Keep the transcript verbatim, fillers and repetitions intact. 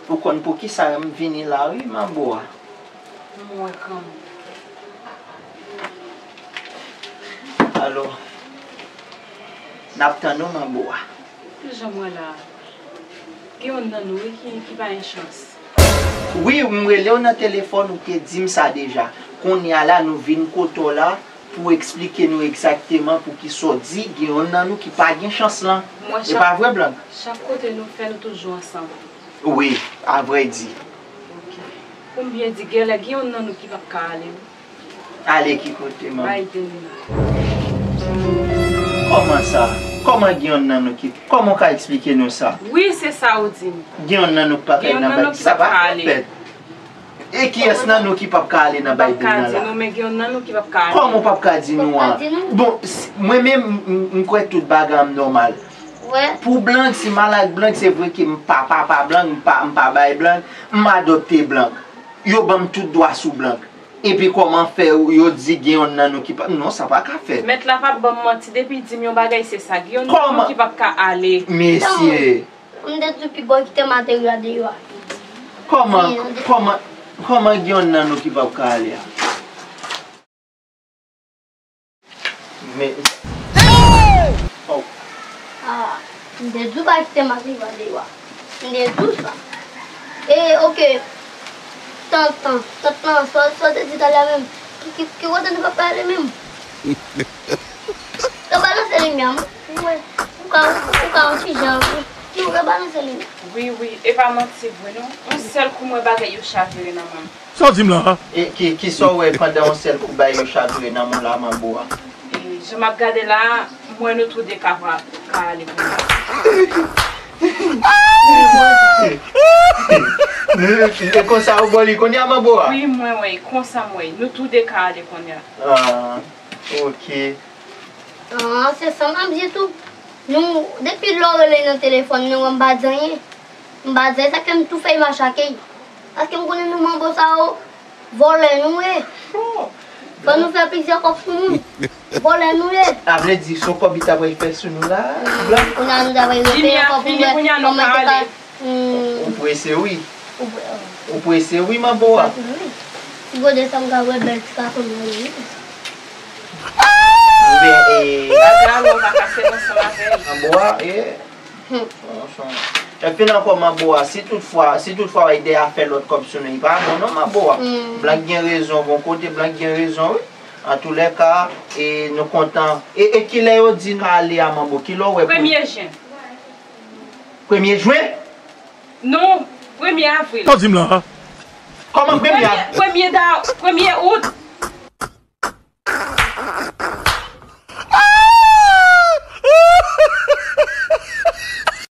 Ou konn poukisa m vini la wi, Manbo a. M wè kanmenm. Alò, n ap tann ou, Manbo a. Kijan m wè la? Gen youn nan nou wi ki, ki pa gen chans. Wi, m rele w nan telefòn, ou te di m sa deja. Kounye a la, nou vin kote w la pou w eksplike nou egzakteman poukisa w di gen youn nan nou ki pa gen chans lan. E pa vre, Blank? Chak kote nou fè, nou toujou ansanm. Wi, avrèdi. Ok. Pou m byen di, genlè gen youn nan nou ki p ap ka ale wi. Ale ki kote, manmi? Biden nan. Kòman sa? Kòman gen youn nan nou ki, kòman w ka eksplike nou sa? Wi, se sa ou di m. Gen youn nan nou ki pa ka ale nan Biden. Sa pa ka fèt. E kiyès nan nou ki p ap ka ale nan Biden nan la? M p ap ka di nou, men gen youn nan nou ki p ap ka ale. Kòman w p ap ka di nou an? Bon, mwen menm, m, m, m kwè tout bagay an nòmal. Pou Blank, si m al ak Blank, se vre ke m pa papa Blank, m pa, m pa bay Blank, m adopte Blank. Yo ban m tout dwa sou Blank. Epi kòman fè yo di gen youn nan nou ki pa, non, sa pa ka fèt. Mèt la p ap ban m manti, depi l di m yon bagay, se sa. Gen youn nan nou ki p ap ka ale. Mesye. M te di w pi bò kite materyo a deyò a. Kòman, kòman, kòman gen youn nan nou ki p ap ka ale a? Men, oh. Ah, m te di w pa kite materyo a deyò a. M te di w sa. E, ok. Tan, tan, tan, tan, sa, sa w te di talè a menm. Ki, ki, ki kote nou p ap ka ale menm? Yo balanse limyè a, m, m wè. Ou ka, ou ka yon ti jan, wi. Ki ou ka balanse limyè. Wi, wi, e pa manti vre non. Yon sèl kou m wè bagay yo chavire nan men m. Sa w di m la a? E ki, ki sa w wè pandan yon sèl kou bay yo chavire nan men w la, Manbo a? E, jan m ap gade la a, m wè nou tou de ka, ka ale kounye a. E konsa ou bò li kounye a, Manbo a? Wi, mwen wè, konsa m wè. Nou tou de ka ale kounye a. Ah, ok. Ah, se sa m ap di tou. Nou, depi lè w rele nan telefòn, nou wè m pa di anyen. M pa di anyen, sa fè m tou fè imaj ak li. Paske m konnen nou manbo sa yo, vòlè nou ye. Fò nou fè plizyè kòb sou moun. Vòlè nou ye. A vle di, se yon kòb li ta pral fè sou nou la, Blank? Kounye a nou ta pral rete yon kòb pou nou wè kòman li te ka. Hmm. Ou prese wi. Ou pre-, ou prese wi, Manbo a. Wi. Ti gode sa m ka wè bèl ti katon mwen wi. Oubyen, e, bagay a lè w pa ka sèvi ansanm avè l. Manbo a, e. Epi ankò, Manbo a, si toutfwa, si toutfwa w ede a fè lòt kòb sou nou, li pa bon non, Manbo a. Hmm. Blank gen rezon, gon kote Blank gen rezon wi. Antoulèka, e, nou kontan. E, e kilè yo di n ale a, Manbo? Kilè w wè pou... Premye jen. Premye jen? Non, premye avril. Sa w di m la a? Kòman premye avril? Premye, premye da, premye out.